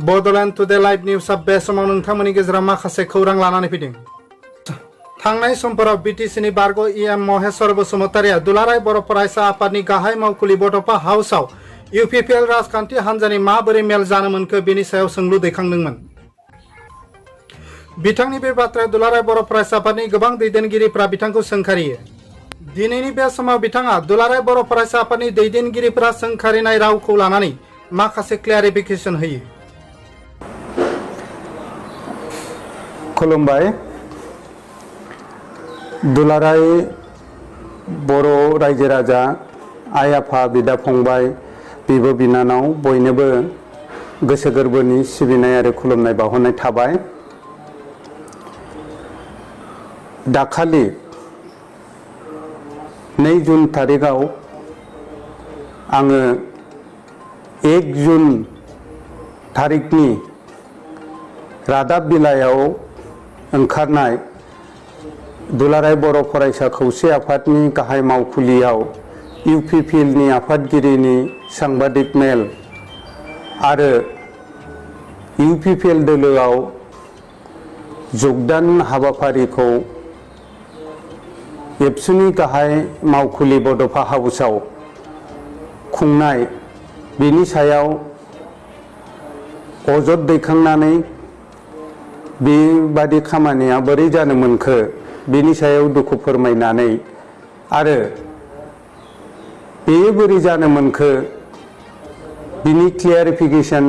Bodoland today live निउसआ बे समाव नोंथांमोननि गेजेराव माखासे खौरां लानानै फैदों। थांनाय समफोराव बिटिसिनि बारग' इएम महेश्वर बसुमतारिया दुलाराय बर' फरायसा आफादनि गाहाय मावखुलि बड'फा हाउसआव इउपिपिएल राजखान्थि हान्जानि माबोरै मेल जानो मोनखो बेनि सायाव सोंलु दैखांदोंमोन। बिथांनि बे बाथ्राया दुलाराय बर' फरायसा आफादनि गोबां दैदेनगिरिफोरा बिथांखौ सोंखारियो। दिनैनि बे समाव बिथाङा दुलाराय बर' फरायसा आफादनि दैदेनगिरिफोरा सोंखारिनाय रावखौ लानानै माखासे क्लियारिफिकेसन होयो। खुलुमबाय। दुलाराय बर' रायजो राजा, आइ आफा, बिदा फंबाय, बिब' बिनानाव बयनोबो गोसो गोरबोनि सिबिनाय आरो खुलुमनाय बावहरनाय थाबाय। दाखालि 2 जुन थारिखआव आङो 1 जुन थारिखनि रादाब बिलाइयाव ओंखारनाय दुलाराय बर' फरायसा खौसे आफादनि गाहाय मावखुलियाव इउपिपिएलनि आफादगिरिनि सांबादिक मेल आरो इउपिपिएल दोलोआव जगदान हाबाफारिखौ एबसुनि गाहाय मावखुलि बड'फा हाउसआव खुंनाय, बेनि सायाव अजद दैखांनानै बेबादि खामानिया बोरै जानो मोनखो बेनि सायाव दुखु फोरमायनानै आरो बेयो बोरै जानो मोनखो बिनि क्लियारिफिकेसन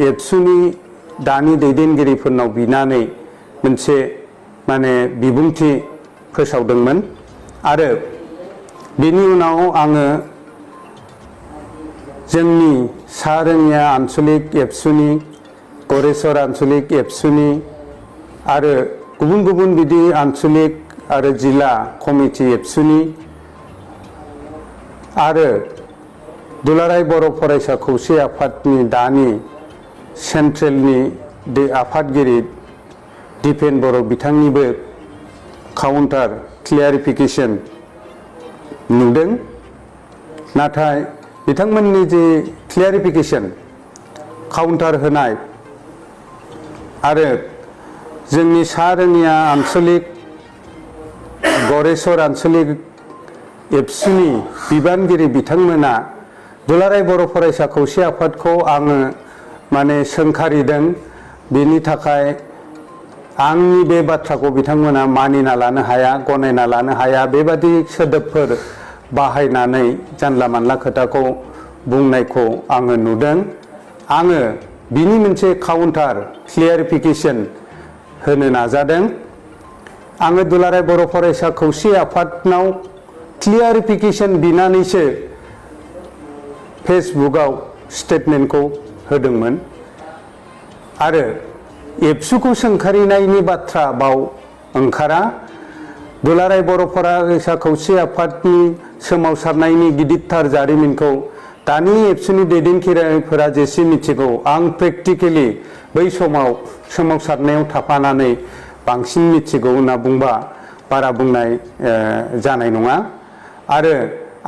एबसुनि दानि दैदेनगिरिफोरनाव बिनानै मोनसे बिबुंथि फोसावदोंमोन। आरो बेनि उनाव आङो जोंनि सा रङिया आन्सलिक एबसुनि, गरेस्वर आन्सलिक एबसुनि आरो गुबुन गुबुन बिदि आन्सलिक आरो जिल्ला कमिटि एबसुनि आरो दुलाराय बर' फरायसा खौसे आफादनि दानि सेन्ट्रेलनि आफादगिरि दिपेन बर' बिथांनिबो काउन्टार क्लियारिफिकेसन नुदों। नाथाय बिथांमोननि जे क्लियारिफिकेसन काउन्टार होनाय आरो जोंनि सा रङिया आन्सलिक, गरेस्वर आन्सलिक एबसुनि बिबानगिरि बिथांमोना दुलाराय बर' फरायसा खौसे आफादखौ आङो सोंखारिदों। बेनि थाखाय आंनि बे बाथ्राखौ बिथांमोना मानिना लानो हाया, गनायना लानो हाया, बेबादि सोदोबफोर बाहायनानै जानला मानला खोथाखौ बुंनायखौ आङो नुदों। आङो बिनि मोनसे काउन्टार क्लियारिफिकेसन होनो नाजादों। आङो दुलाराय बर' फरायसा खौसे आफादनाव क्लियारिफिकेसन बिनानैसो फेसबुकआव स्टेटमेन्टखौ होदोंमोन आरो एबसुखौ सोंखारिनायनि बाथ्रा बाव ओंखारा। दुलाराय बर' फरायसा खौसे आफादनि सोमावसारनायनि गिदिरथार जारिमिनखौ दानि एबसुनि दैदेनगिरिफोरा जेसे मिथिगौ, आं प्रेक्टिकेलि बै समाव सोमावसारनायाव थाफानानै बांसिन मिथिगौ होनना बुंबा बारा बुंनाय जानाय नङा। आरो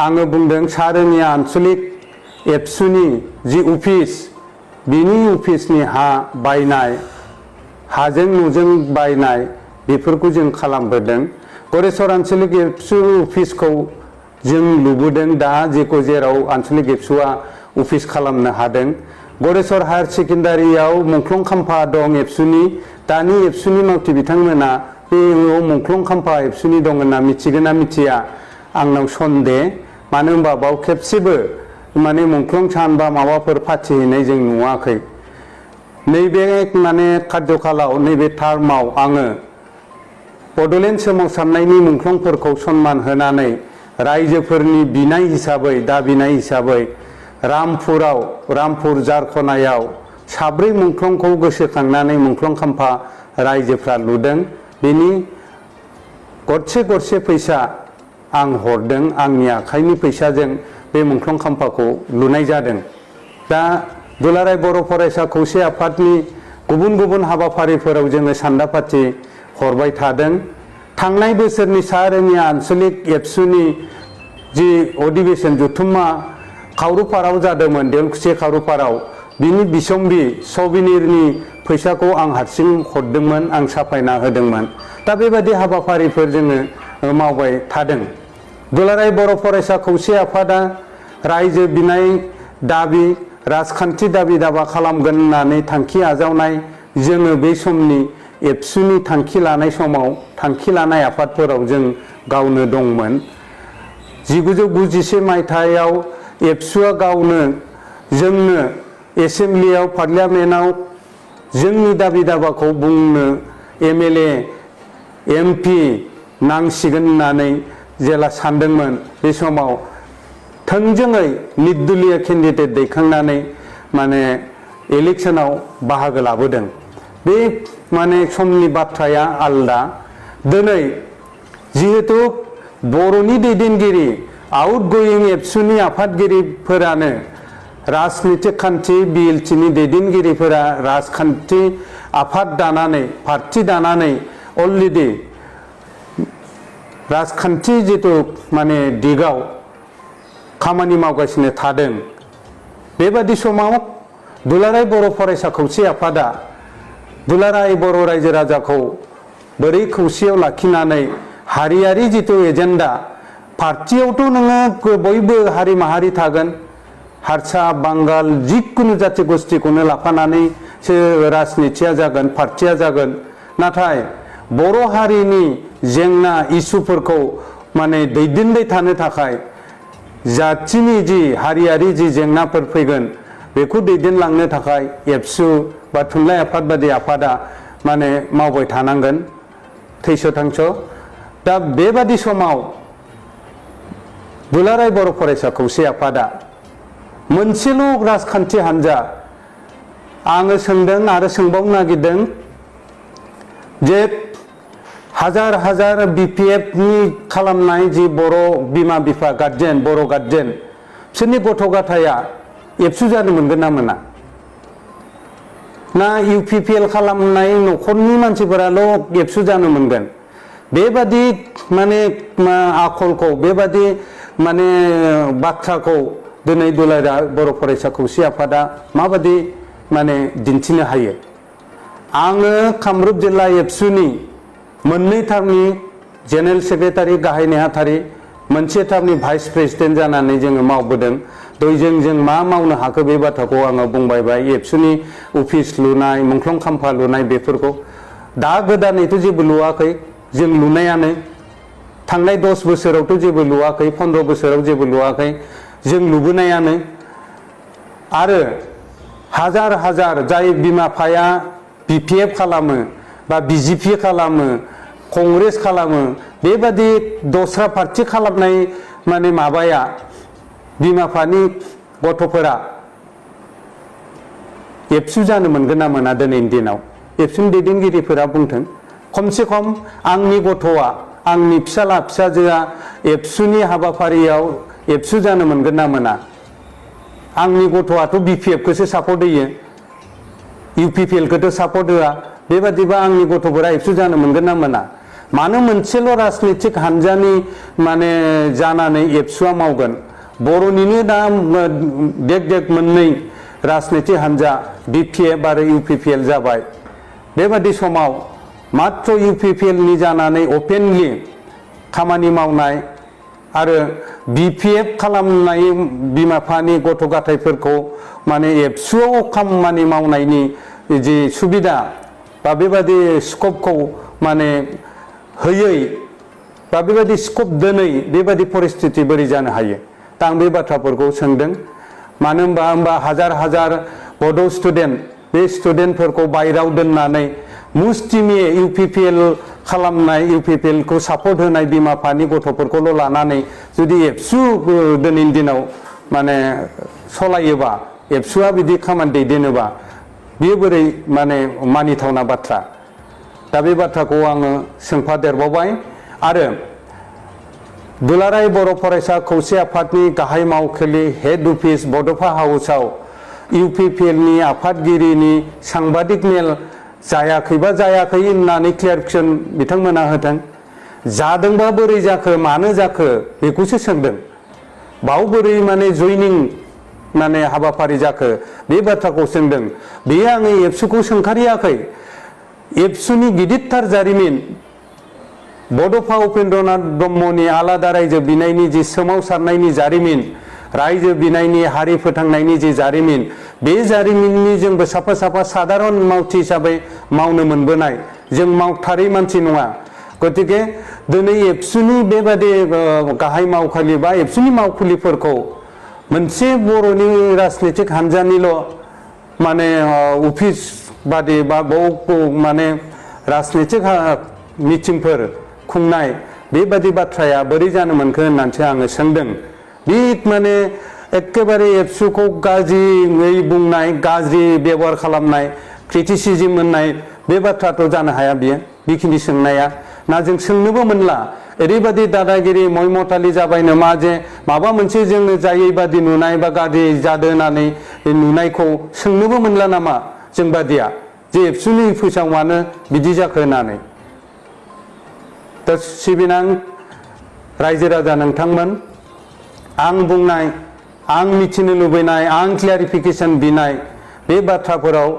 आङो बुंदों सा रङिया आन्सलिक एबसुनि जि अफिस, बिनि अफिसनि हा बायनाय, हाजों न'जों बायनाय, बेफोरखौ जों खालामबोदों। गरेस्वर आन्सलिक एबसु अफिसखौ जों लुबोदों, दा जेखौ जेराव आन्सलिक एबसुआ अफिस खालामनो हादों। गरेस्वर हायार सेकेन्डारियाव मुंख्लं खाम्फा दं एबसुनि। दानि एबसुनि मावथि बिथांमोना बेयाव मुंख्लं खाम्फा एबसुनि दं होनना मिथिगोन ना मिथिया आंनाव सन्देह। मानो होनबा बाव खेबसेबो मुंख्लं सान बा माबाफोर फाथिहैनाय जों नुवाखै। नैबे कार्यकालाव, नैबे टार्माव आङो बड'लेण्ड सोमावसारनायनि मुंख्लंफोरखौ सन्मान होनानै रायजोफोरनि बिनाय हिसाबै, दाबिनाय हिसाबै रामपुर जारखनायाव 4 मुंख्लंखौ गोसोखांनानै मुंख्लं खाम्फा रायजोफ्रा लुदों। बेनि गरसे गरसे फैसा आं हरदों, आंनि आखाइनि फैसाजों बे मुंख्लं खाम्फाखौ लुनाय जादों। दा दुलाराय बर' फरायसा खौसे आफादनि गुबुन गुबुन हाबाफारिफोराव जोङो सान्दापाथि हरबाय थादों। थांनाय बोसोरनि सा रङिया आन्सलिक एबसुनि जि अधिवेशन जथुम्मा खावरुपाराव जादोंमोन, देवलखुसि खावरुपाराव, बिनि बिसम्बि सबिनिरनि फैसाखौ आं हारसिं हरदोंमोन आं साफायना होदोंमोन दा बेबायदि हाबाफारिफोर जोङो मावबाय थादों दुलाराय बर' फरायसा खौसे आफादा रायजो बिनाय दाबि राजखान्थि दाबि दाबा खालामगोन होननानै थांखि आजावनाय जोङो बे समनि एबसुनि थांखि लानाय समाव थांखि लानाय आफादफोराव जों गावनो दंमोन 1991 मायथाइयाव एबसुआ गावनो जोंनो एसेम्ब्लियाव पार्लियामेन्टआव जोंनि दाबि दाबाखौ बुंनो एमएलए एमपि नांसिगोन होननानै जेला सानदोंमोन बे समाव थोंजोङै निर्दलीय केन्डिडेट दैखांनानै माने इलेक्शनाव बाहागो लाबोदों बे माने समनि बाथ्राया आलदा दिनै जिहेतु बर'नि दैदेनगिरि आउटगोयिं एबसुनि आफादगिरिफोरानो राजनितिक खान्थि बिएलटिनि दैदेनगिरिफोरा राजखान्थि आफाद दानानै पार्टी दानानै अलरेडि राजखान्थि जितु माने दिगाव खामानि मावगासिनो थादों बेबादि समाव दुलाराय बर' फरायसा खौसे आफादा दुलाराय बर' रायजो राजाखौ बोरै खौसेयाव लाखिनानै हारियारि जितु एजेन्डा पार्टीयावथ' नोङो बयबो हारि माहारि थागोन हारसा बांगाल जिखुनु जाथि गोष्ठीखौनो लाफानानैसो राजनितिया जागोन पार्टीया जागोन नाथाय बर' हारिनि जेंना इसुफोरखौ माने दैदेनबाय थानो थाखाय जाथिनि जि हारियारि जि जेंनाफोर फैगोन बेखौ दैदेनलांनो थाखाय एबसु बा थुनलाइ आफाद बादि आफादा माने मावबाय थानांगोन थैस' थांस' दा बेबादि समाव दुलाराय बर' फरायसा खौसे आफादा मोनसेल' राजखान्थि हान्जा आङो सोंदों आरो सोंबावनो नागिरदों जे हाजार हाजार बिपिएफनि खालामनाय जि बर' बिमा बिफा गार्जेन बर' गार्जेन बिसोरनि गथ' गथाया एबसु जानो मोनगोन ना मोना ना इउपिपिएल खालामनाय न'खरनि मानसिफोराल' एबसु जानो मोनगोन बेबादि माने आखलखौ बेबादि माने बाथ्राखौ दिनै दुलाराय बर' फरायसा खौसे आफादा माबादि माने दिन्थिनो हायो आङो कामरुप जिल्ला एबसुनि मोननै टार्मनि जेनेरेल सेक्रेटारि गाहाय नेहाथारि मोनसे टार्मनि भाइस प्रेसिडेन्ट जानानै जोङो मावबोदों जों मा मावनो हाखो बे बाथ्राखौ आङो बुंबाय एबसुनि अफिस लुनाय मुंख्लं खाम्फा लुनाय बेफोरखौ दा गोदानैथ' जेबो लुवाखै जों लुनायानो थांनाय 10 बोसोरावथ' जेबो लुवाखै 15 बोसोराव जेबो लुवाखै जों लुबोनायानो आरो हाजार हाजार जाय बिमा बिफाया बिपिएफ खालामो बा बिजेपि खालामो कंग्रेस खालामो बेबादि दस्रा पार्टी खालामनाय माने माबाया बिमा बिफानि गथ'फोरा एबसु जानो मोनगोन ना मोना दिनैनि दिनाव एबसुनि दैदेनगिरिफोरा बुंथों खमसे खम आंनि गथ'आ आंनि फिसाला फिसाजोआ एबसुनि हाबाफारियाव एबसु जानो मोनगोन ना मोना आंनि गथ'आथ' बिपिएफखौसो सापर्ट होयो इउपिपिएलखौथ' सापर्ट होआ बेबादिबा आंनि गथ'फोरा एबसु जानो मोनगोन ना मोना मानो मोनसेल' राजनितिक हान्जानि माने जानानै एबसुआ मावगोन बर'निनो दा देग मोननै राजनितिक हान्जा बिपिएफ आरो इउपिपिएल जाबाय बेबादि समाव मात्र इउपिपिएलनि जानानै अपेनलि खामानि मावनाय आरो बिपिएफ खालामनाय बिमा बिफानि गथ' गथायफोरखौ माने एबसुआव खामानि मावनायनि जि सुबिदा बा बेबादि स्कपखौ माने होयै बा बेबादि स्कप दोनै बेबादि परिस्थिति बोरै जानो हायो दा आं बे बाथ्राफोरखौ सोंदों मानो होनबा हाजार हाजार बड' स्टुडेन्ट बे स्टुडेन्टफोरखौ बायराव दोननानै मुस्टिमे इउपिपिएल खालामनाय इउपिपिएलखौ सापर्ट होनाय बिमा बिफानि गथ'फोरखौल' लानानै जुदि एबसु दिनैनि दिनाव माने सलायोबा एबसुआ बिदि खामानि दैदेनोबा बियो बोरै माने मानिथावना बाथ्रा दा बे बाथ्राखौ आङो सोंफादेरबावबाय आरो दुलाराय बर' फरायसा खौसे आफादनि गाहाय मावखुलि हेड अफिस बड'फा हाउसआव इउपिपिएलनि आफादगिरिनि सांबादिक मेल जायाखैबा जायाखै होननानै क्लियारिफिकेसन बिथांमोना होदों जादोंबा बोरै जाखो मानो जाखो बेखौसो सोंदों बाव बोरै माने जयनिं माने हाबाफारि जाखो बे बाथ्राखौ सोंदों। बेयो आङो एबसुखौ सोंखारियाखै। एबसुनि गिदिरथार जारिमिन बड'फा उपेन्द्रनाथ ब्रह्मनि आलादा रायजो बिनायनि जि सोमावसारनायनि जारिमिन, रायजो बिनायनि हारि फोथांनायनि जि जारिमिन, बे जारिमिननि जोंबो साफा साफा साधारन मावथि हिसाबै मावनो मोनबोनाय, जों मावथारै मानसि नङा। गतिके दिनै एबसुनि बेबादि गाहाय मावखालि बा एबसुनि मावखुलिफोरखौ मोनसे बर'नि राजनितिक हान्जानिल' माने अफिस बादि बा माने राजनितिक मिटिंफोर खुंनाय बेबादि बाथ्राया बोरै जानो मोनखो होननानैसो आङो सोंदों। बे माने एखेबारे एबसुखौ गाज्रियै बुंनाय, गाज्रि बेबहार खालामनाय, क्रिटिसिजम होननाय बे बाथ्राथ' जानो हाया बियो, बेखिनि सोंनाया। ना जों सोंनोबो मोनला, ओरैबादि दादागिरि मयमतालि जाबायनो मा जे माबा मोनसे जोङो जायै बादि नुनाय बा गाज्रि जादों होननानै नुनायखौ सोंनोबो मोनला नामा जों बादिया, जे एबसुनि फैसायाव मानो बिदि जाखो होननानै। दा सिबिनां रायजो राजा नोंथांमोन, आं बुंनाय, आं मिथिनो लुबैनाय, आं क्लियारिफिकेसन बिनाय बे बाथ्राफोराव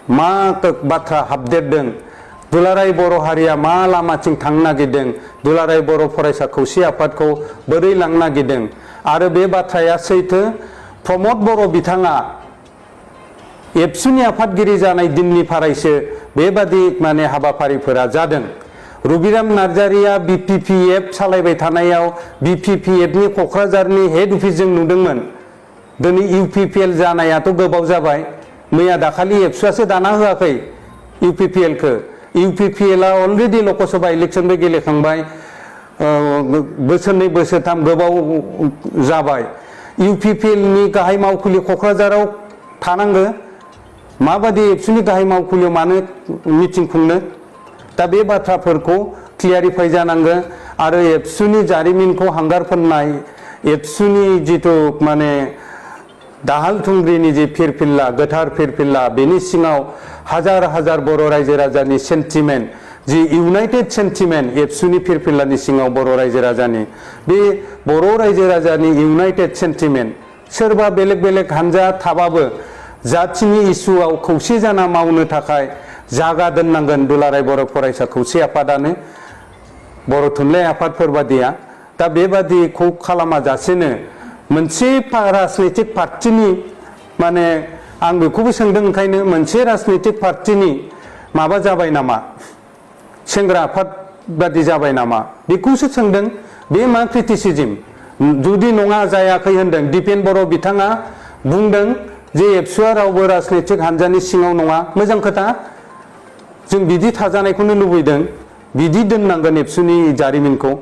मा बाथ्रा हाबदेरदों, दुलाराय बर' हारिया मा लामाथिं थांनो नागिरदों, दुलाराय बर' फरायसा खौसे आफादखौ बोरै लांनो नागिरदों, आरो बे बाथ्राया सैथो। प्रमद बर' बिथाङा एबसुनि आफादगिरि जानाय दिननिफ्रायसो बेबादि माने हाबाफारिफोरा जादों। रबिराम नार्जारिया BPPF सालायबाय थानायाव BPPFनि क'क्राझारनि हेड अफिस जों नुदोंमोन। दिनै UPPL जानायाथ' गोबाव जाबाय, मैया दाखालि एबसुआसो दाना होआखै UPPLखौ। UPPLआ अलरेडि लकसभा इलेक्सनबो गेलेखांबाय, बोसोरनै बोसोरथाम गोबाव जाबाय। UPPLनि गाहाय मावखुलि क'क्राझाराव थानांगो, माबादि एबसुनि गाहाय मावखुलियाव मानो मिटिं खुंनो? दा बे बाथ्राफोरखौ क्लियारिफाइ जानांगो। आरो एबसुनि जारिमिनखौ हांगार फोननाय, एबसुनि जिथु माने दाहाल थुंग्रिनि जि फिरफिल्ला, गोथार फिरफिल्ला, बेनि सिङाव हाजार हाजार बर' रायजो राजानि सेन्टिमेन्ट, जि इउनाइटेड सेन्टिमेन्ट एबसुनि फिरफिल्लानि सिङाव बर' रायजो राजानि, बे बर' रायजो राजानि इउनाइटेड सेन्टिमेन्ट, सोरबा बेलेग बेलेग हान्जा थाबाबो जाथिनि इस्युआव खौसे जाना मावनो थाखाय जागा दोननांगोन दुलाराय बर' फरायसा खौसे आफादानो, बर' थुनलाइ आफादफोर बादिया। दा बेबादिखौ खालामाजासेनो मोनसे राजनितिक पार्टिनि, माने आं बेखौबो सोंदों ओंखायनो, मोनसे राजनितिक पार्टिनि माबा जाबाय नामा, सेंग्रा आफाद बादि जाबाय नामा, बेखौसो सोंदों। बे मा क्रिटिसिजम? जुदि नङा जायाखै होनदों, दिपेन बर' बिथाङा बुंदों जे एबसुआ रावबो राजनितिक हान्जानि सिङाव नङा, मोजां खोथा। जों बिदि थाजानायखौनो लुबैदों, बिदि दोननांगोन एबसुनि जारिमिनखौ।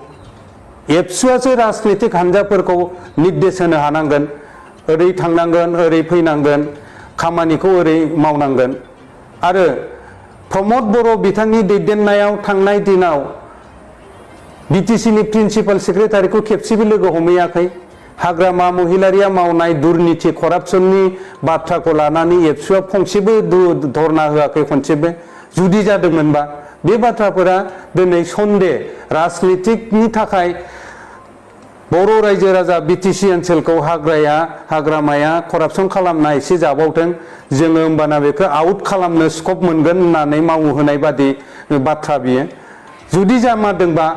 एबसुआसो राजनितिक हान्जाफोरखौ निर्देश होनो हानांगोन, ओरै थांनांगोन, ओरै फैनांगोन, खामानिखौ ओरै मावनांगोन। आरो प्रमद बर' बिथांनि दैदेननायाव थांनाय दिनाव BTCनि प्रिन्सिपाल सेक्रेटारिखौ खेबसेबो लोगो हमहैयाखै। हाग्रामा महिलारिया मावनाय दुर्निथि करापसननि बाथ्राखौ लानानै एबसुआ फंसेबो धरना होआखै खनसेबो। जुदि जादोंमोनबा बे बाथ्राफोरा दिनै सन्देह, राजनितिकनि थाखाय बर' रायजो राजा BTC ओनसोलखौ हाग्रामाया करापसन खालामना एसे जाबावथों, जोङो होमबाना बेखौ आउट खालामनो स्कप मोनगोन होननानै मावहोनाय बादि बाथ्रा बियो। जुदि जामारदोंबा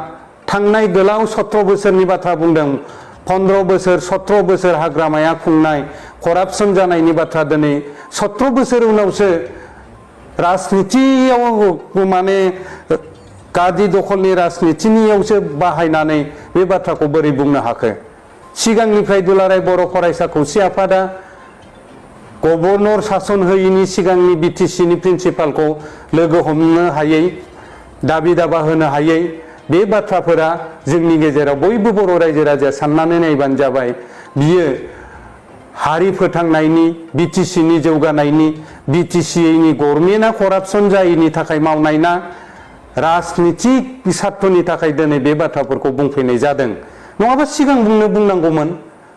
थांनाय गोलाव 17 बोसोरनि बाथ्रा बुंदों, 15 बोसोर 17 बोसोर हाग्रामाया खुंनाय करापसन जानायनि बाथ्रा दिनै 17 बोसोर उनावसो राजनितियाव माने गादि दखलनि राजनितिनियावसो बाहायनानै बे बाथ्राखौ बोरै बुंनो हाखो? सिगांनिफ्राय दुलाराय बर' फरायसा खौसे आफादा गभर्नर सासन होयैनि सिगांनि BTCनि प्रिन्सिपालखौ लोगो हमनो हायै, दाबि दाबा होनो हायै, बे बाथ्राफोरा जोंनि गेजेराव बयबो बर' रायजो राजाया साननानै नायबानो जाबाय। बियो हारि फोथांनायनि, BTCनि जौगानायनि, BTCनि गभर्नमेन्टआ करापसन जायैनि थाखाय मावनाय ना राजनितिक सार्थनि थाखाय दिनै बे बाथ्राफोरखौ बुंफैनाय जादों। नङाबा सिगां बुंनांगौमोन।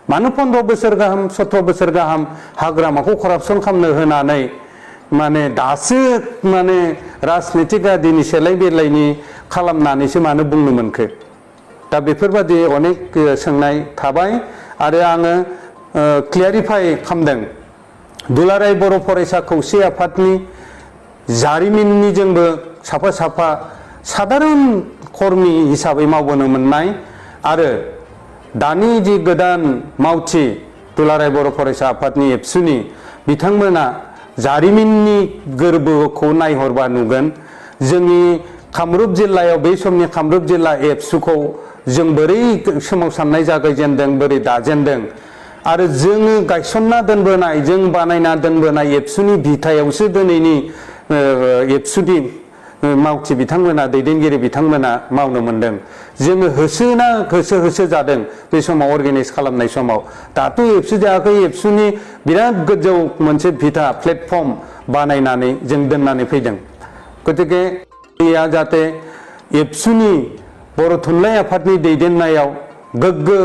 मानो 15 बोसोर गाहाम 17 बोसोर गाहाम हाग्रामाखौ करापसन खालामनो होनानै माने दासो माने राजनितिक आदिनि सेलाय बेलायनि खालामनानैसो मानो बुंनो मोनखो? दा बेफोरबादि अनेक सोंनाय थाबाय। आरो आङो क्लियारिफाइ खालामदों दुलाराय बर' फरायसा खौसे आफादनि जारिमिननि जोंबो साफा साफा साधारन कर्मी हिसाबै मावबोनो मोननाय आरो दानि जि गोदान मावथि दुलाराय बर' फरायसा आफादनि एबसुनि बिथांमोना जारिमिननि गोरबोखौ नायहरबा नुगोन जोंनि कामरुप जिल्लायाव बे समनि कामरुप जिल्ला एबसुखौ जों बोरै सोमावसारनाय जागायजेनदों बोरै दाजेनदों आरो जोङो गायसनना दोनबोनाय जों बानायना दोनबोनाय एबसुनि बिथायावसो दिनैनि एबसुनि मावथि बिथांमोना दैदेनगिरि बिथांमोना मावनो मोनदों जोङो होसोना होसो जादों बे समाव अर्गेनाइज खालामनाय समाव दाथ' एबसु जायाखै एबसुनि बिराद गोजौ मोनसे बिथा प्लेटफर्म बानायनानै जों दोननानै फैदों गतिके जाहाथे एबसुनि बर' थुनलाइ आफादनि दैदेननायाव गोग्गो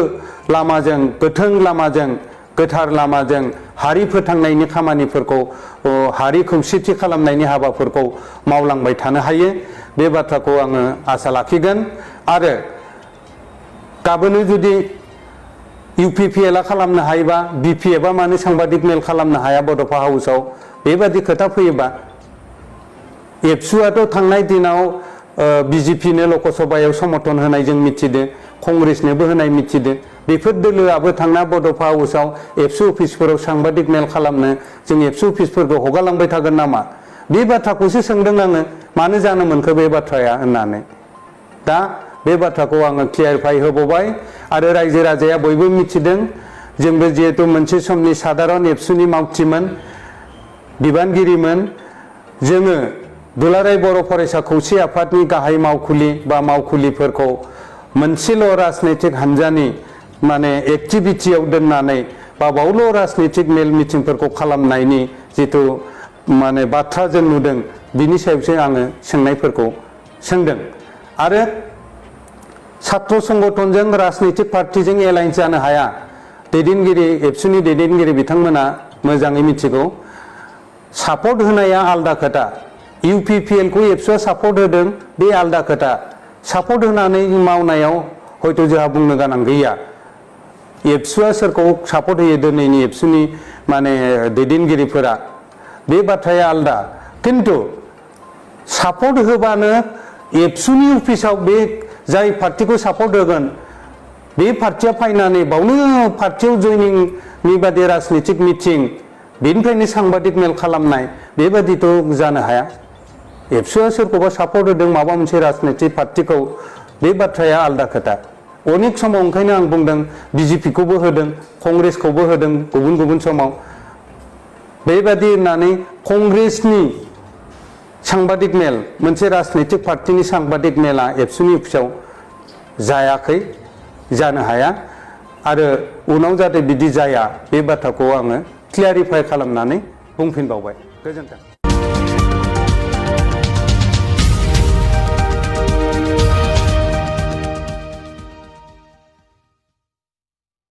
लामाजों गोथों लामाजों गोथार लामाजों हारि फोथांनायनि खामानिफोरखौ हारि खौसेथि खालामनायनि हाबाफोरखौ मावलांबाय थानो हायो बे बाथ्राखौ आङो आसा लाखिगोन आरो गाबोनो जुदि इउपिपिएलआ खालामनो हायोबा बिपिएफआ मानो सांबादिक मेल खालामनो हाया बड'फा हाउसआव बेबादि खोथा फैयोबा एबसुआथ' थांनाय दिनाव बिजेपिनो लकसभायाव समर्थन होनाय जों मिथिदों कंग्रेसनोबो होनाय मिथिदों बेफोर दोलोआबो थांना बड'फा हाउसआव एबसु अफिसफोराव सांबादिक मेल खालामनो जों एबसु अफिसफोरखौ हगारलांबाय थागोन नामा बे बाथ्राखौसो सोंदों आङो मानो जानो मोनखो बे बाथ्राया होननानै दा बे बाथ्राखौ आङो क्लियारिफाइ होबावबाय आरो रायजो राजाया बयबो मिथिदों जोंबो जिहेतु मोनसे समनि साधारन एबसुनि मावथिमोन बिबानगिरिमोन जोङो दुलाराय बर' फरायसा खौसे आफादनि गाहाय मावखुलि बा मावखुलिफोरखौ मोनसेल' राजनैतिक हान्जानि माने एक्टिभिटियाव दोननानै बा बावल' राजनैतिक मेल मिटिंफोरखौ खालामनायनि जिथु माने बाथ्रा जों नुदों बिनि सायावसो आङो सोंनायफोरखौ सोंदों आरो छात्र संगठनजों राजनैतिक पार्टिजों एलायन्स जानो हाया दैदेनगिरि एबसुनि दैदेनगिरि बिथांमोना मोजाङै मिथिगौ सापर्ट होनाया आलदा खोथा इउपिपिएलखौ एबसुआ सापर्ट होदों बे आलदा खोथा सापर्ट होनानै मावनायाव हयथ' जोंहा बुंनो गोनां गैया एबसुआ सोरखौ सापर्ट होयो दिनैनि एबसुनि माने दैदेनगिरिफोरा बे बाथ्राया आलदा किन्तु सापर्ट होबानो एबसुनि अफिसाव बे जाय पार्टिखौ सापर्ट होगोन बे पार्टिया फायनानै बावनो पार्टियाव जयनिंनि बादि राजनैतिक मिटिं बेनिफ्रायनो सांबादिक मेल खालामनाय बेबादिथ' जानो हाया एबसुआ सोरखौबा सापर्ट होदों माबा मोनसे राजनैतिक पार्टिखौ बे बाथ्राया आलदा खोथा अनेक समाव ओंखायनो आं बुंदों बिजेपिखौबो होदों कंग्रेसखौबो होदों गुबुन गुबुन समाव बेबादि होननानै कंग्रेसनि सांबादिक मेल मोनसे राजनैतिक पार्टिनि सांबादिक मेला एबसुनि अफिसाव जायाखै जानो हाया आरो उनाव जाहाथे बिदि जाया बे बाथ्राखौ आङो क्लियारिफाइ खालामनानै बुंफिनबावबाय गोजोन्थों